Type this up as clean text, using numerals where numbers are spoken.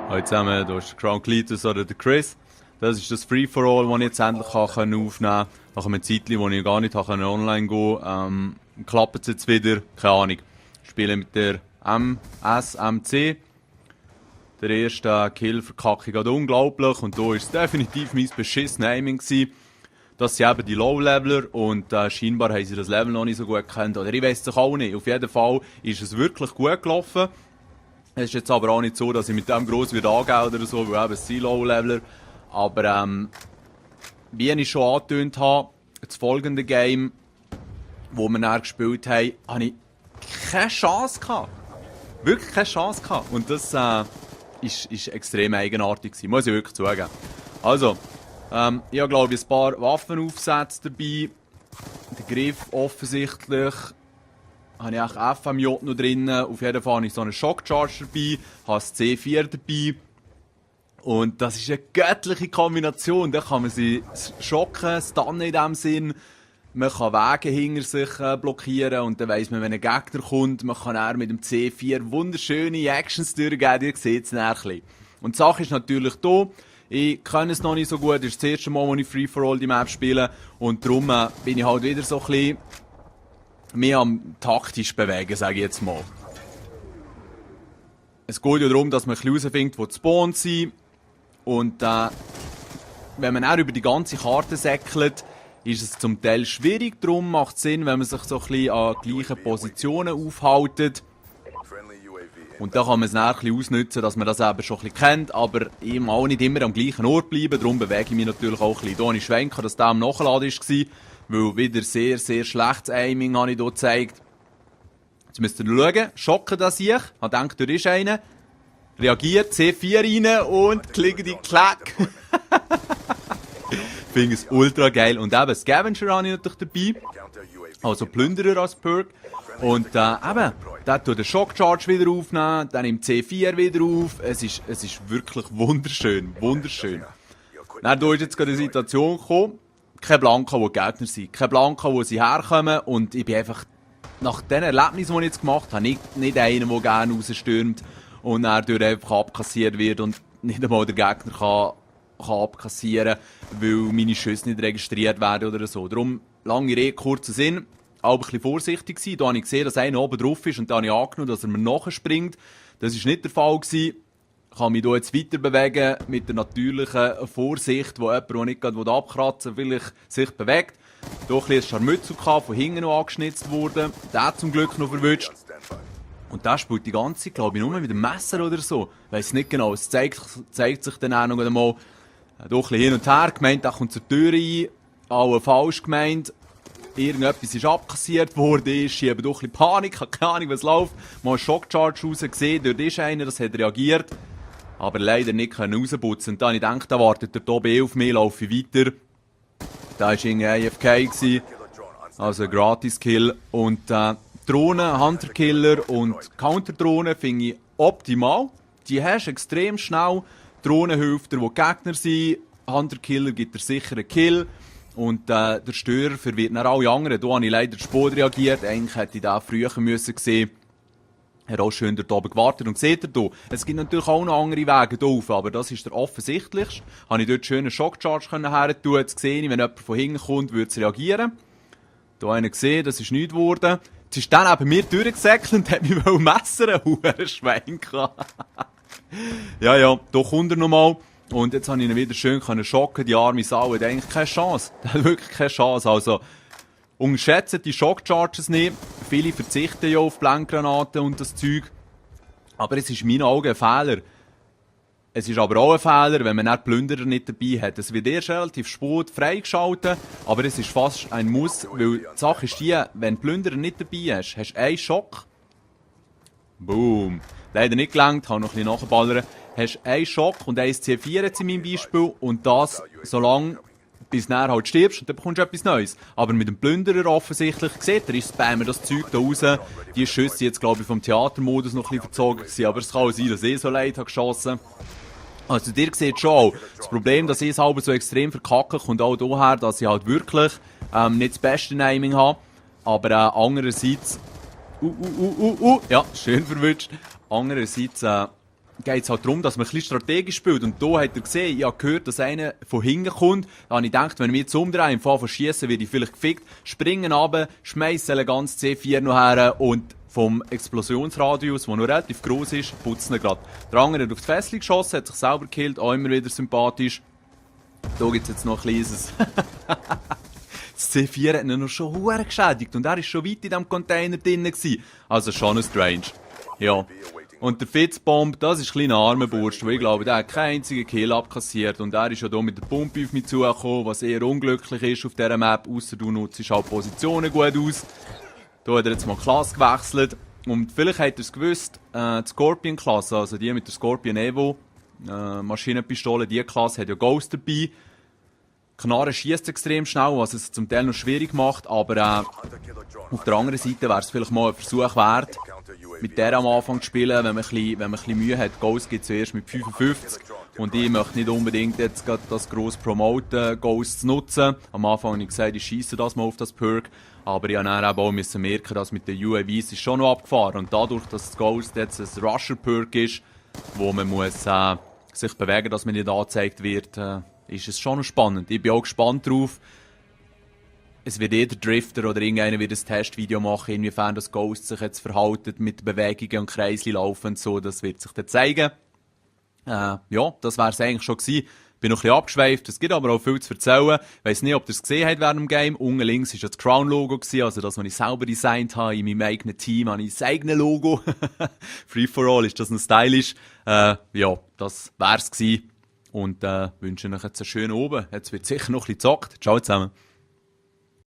Hallo zusammen, hier ist Crown Cletus oder der Chris. Das ist das Free-for-All, das ich jetzt endlich aufnehmen konnte. Nach einem Zeitchen, wo ich gar nicht online gehen konnte. Klappt es jetzt wieder? Keine Ahnung. Ich spiele mit der MSMC. Der erste Kill verkacke ich gerade unglaublich. Und da war es definitiv mein beschissenes Aiming gewesen. Das sind eben die Low-Leveler und scheinbar haben sie das Level noch nicht so gut gekannt. Oder ich weiss es auch nicht. Auf jeden Fall ist es wirklich gut gelaufen. Es ist jetzt aber auch nicht so, dass ich mit dem gross wieder angehen oder so, weil eben es sind Low-Leveler. Aber wie ich schon angetönt habe, das folgende Game, wo wir dann gespielt haben, hatte ich keine Chance gehabt. Wirklich keine Chance gehabt. Und das ist extrem eigenartig gewesen, muss ich wirklich zugeben. Also, ich habe glaube ich ein paar Waffenaufsätze dabei. Der Griff offensichtlich. Habe ich auch FMJ noch drin. Auf jeden Fall habe ich so einen Shockcharger dabei, habe das C4 dabei. Und das ist eine göttliche Kombination. Da kann man sie schocken, stunnen in dem Sinn. Man kann Wege hinter sich blockieren und dann weiss man, wenn ein Gegner kommt, man kann auch mit dem C4 wunderschöne Actions durchgeben. Ihr seht es nachher. Und die Sache ist natürlich da. Ich kenne es noch nicht so gut. Das ist das erste Mal, als ich Free-for-All die Map spiele. Und darum bin ich halt wieder so ein bisschen mehr am taktisch bewegen, sage ich jetzt mal. Es geht ja darum, dass man herausfindet, wo die Spawns sind. Und wenn man auch über die ganze Karte säckelt, ist es zum Teil schwierig. Darum macht es Sinn, wenn man sich so ein bisschen an gleichen Positionen aufhält. Und da kann man es dann ein bisschen ausnutzen, dass man das eben schon ein bisschen kennt, aber eben auch nicht immer am gleichen Ort bleiben. Darum bewege ich mich natürlich auch ein bisschen. Hier habe ich schwenken, dass der am Nachladen war, weil wieder sehr, sehr schlechtes Aiming habe ich hier gezeigt. Jetzt müsst ihr schauen, schocken das ich. Ich denke, da ist einer. Reagiert, C4 rein und klicke die Klack. Ich finde es ultra geil. Und eben Scavenger habe ich natürlich dabei. Also Plünderer als Perk. Und eben, der tut den Shockcharge wieder aufnehmen, dann nimmt C4 wieder auf. Es ist wirklich wunderschön, wunderschön. Dann ist jetzt gerade eine Situation gekommen, kein Blanka, wo die Gegner sind, kein Blanka, wo sie herkommen. Und ich bin einfach, nach den Erlebnissen, die ich jetzt gemacht habe, nicht einer, der gerne rausstürmt und dann durch einfach abkassiert wird und nicht einmal der Gegner kann abkassieren, weil meine Schüsse nicht registriert werden oder so. Darum, lange Rede, kurzer Sinn, auch ein bisschen vorsichtig gewesen. Da habe ich gesehen, dass einer oben drauf ist und da habe ich angenommen, dass er mir nachspringt. Das war nicht der Fall gewesen. Ich kann mich hier jetzt weiter bewegen mit der natürlichen Vorsicht, wo jemand, der nicht gerade abkratzen will, vielleicht sich bewegt. Hier ein bisschen Scharmützel gehabt, von hinten noch angeschnitzt wurde. Der zum Glück noch verwünscht. Und der spielt die ganze Zeit, glaube ich, nur mit dem Messer oder so. Ich weiss nicht genau. Es zeigt sich dann auch noch einmal hier ein bisschen hin und her gemeint, der kommt zur Tür rein, alle falsch gemeint. Irgendetwas ist abkassiert worden, ich habe doch ein bisschen Panik, habe keine Ahnung, was läuft. Mal einen Shockcharge rausgesehen, dort ist einer, das hat reagiert. Aber leider nicht rausputzen. Und dann habe ich gedacht, da wartet der Tobi auf mich, laufe ich weiter. Da war irgendwie AFK, also ein Gratis-Kill. Und Drohnen, Hunter-Killer und Counter-Drohnen finde ich optimal. Die hast du extrem schnell. Drohnen hilft dir, wo die Gegner sind. Hunter-Killer gibt dir sicher einen Kill. Und der Störer verwirrt dann alle anderen. Da habe ich leider zu spät reagiert. Eigentlich hätte ich da früher müssen sehen. Er hat auch schön dort oben gewartet. Und seht ihr hier, es gibt natürlich auch noch andere Wege hier rauf, aber das ist der offensichtlichste. Habe ich dort schön einen Shockcharge her tun. Jetzt sehe ich, wenn jemand von hinten kommt, würde es reagieren. Hier einer gesehen, das ist nichts geworden. Jetzt ist dann neben mir durchgesäckelt und hat mich messern. Ein Schwein gehabt. Ja, da kommt er nochmal. Und jetzt habe ich ihn wieder schön schocken, die arme Sau hat eigentlich keine Chance. Der hat wirklich keine Chance. Also, unterschätzen die Shockcharges nicht. Viele verzichten ja auf Blendgranaten und das Zeug. Aber es ist in meinen Augen ein Fehler. Es ist aber auch ein Fehler, wenn man nicht Plünderer nicht dabei hat. Es wird erst relativ spät freigeschaltet, aber es ist fast ein Muss, weil die Sache ist die, wenn Plünderer nicht dabei hast, hast du einen Schock. Boom. Leider nicht gelangt, habe noch ein bisschen nachballern. Hast einen Schock und ein C4 jetzt in meinem Beispiel und das so lange, bis du halt stirbst und dann bekommst du etwas Neues. Aber mit dem Plünderer offensichtlich, seht ihr, ich spamme das Zeug da raus. Die Schüsse jetzt, glaube ich, vom Theatermodus noch ein bisschen verzogen gewesen, aber es kann auch sein, dass ich so leid habe geschossen. Also ihr seht schon auch, das Problem, dass ich es halber so extrem verkacke, kommt auch daher, dass ich halt wirklich nicht das beste Naming habe. Aber andererseits, ja, schön verwünscht. Andererseits geht es halt darum, dass man ein bisschen strategisch spielt. Und da hat er gesehen, ich habe gehört, dass einer von hinten kommt. Da habe ich gedacht, wenn ich mich jetzt umdrehe, im Fall von Schiessen, werde ich vielleicht gefickt. Springen runter, schmeissen den ganzen C4 noch her und vom Explosionsradius, der noch relativ gross ist, putzen ihn gerade. Der andere hat auf die Fessel geschossen, hat sich selber gekillt, auch immer wieder sympathisch. Da gibt es jetzt noch ein kleines... Das C4 hat ihn noch schon verdammt geschädigt und er war schon weit in diesem Container drin. Also schon strange. Ja. Und der Fitzbomb, das ist ein kleiner armer Bursch, weil ich glaube, der hat keinen einzigen Kill abkassiert und er ist ja hier mit der Pumpe auf mich zugekommen, was eher unglücklich ist auf dieser Map, ausser du nutzt halt Positionen gut aus. Da hat er jetzt mal Klasse gewechselt und vielleicht hat er es gewusst, die Scorpion-Klasse, also die mit der Scorpion Evo, Maschinenpistole, die Klasse hat ja Ghost dabei. Knarre schießt extrem schnell, was es zum Teil noch schwierig macht, aber auf der anderen Seite wäre es vielleicht mal ein Versuch wert, mit der am Anfang zu spielen, wenn man ein bisschen Mühe hat. Ghost geht zuerst mit 55 und ich möchte nicht unbedingt jetzt das gross promoten, Ghost zu nutzen. Am Anfang habe ich gesagt, ich schiesse das mal auf das Perk, aber ich musste dann auch merken, dass mit den UAVs ist schon noch abgefahren und dadurch, dass das Ghost jetzt ein Rusher-Perk ist, wo man muss sich bewegen, dass man nicht angezeigt wird, ist es schon spannend. Ich bin auch gespannt drauf. Es wird jeder Drifter oder irgendeiner wird ein Testvideo machen, inwiefern das Ghost sich jetzt verhaltet mit Bewegungen und Kreisli laufen und so. Das wird sich dann zeigen. Ja, das wäre es eigentlich schon gewesen. Bin noch ein bisschen abgeschweift. Es gibt aber auch viel zu erzählen. Ich weiss nicht, ob ihr es gesehen habt während dem Game. Unten links war ja das Crown-Logo, also das, was ich selber designt habe. In meinem eigenen Team habe ich das eigene Logo. Free for all ist das noch stylisch. Ja, das wär's gewesen. Und wünsche euch jetzt einen schönen Abend. Jetzt wird sicher noch ein bisschen gezockt. Ciao zusammen.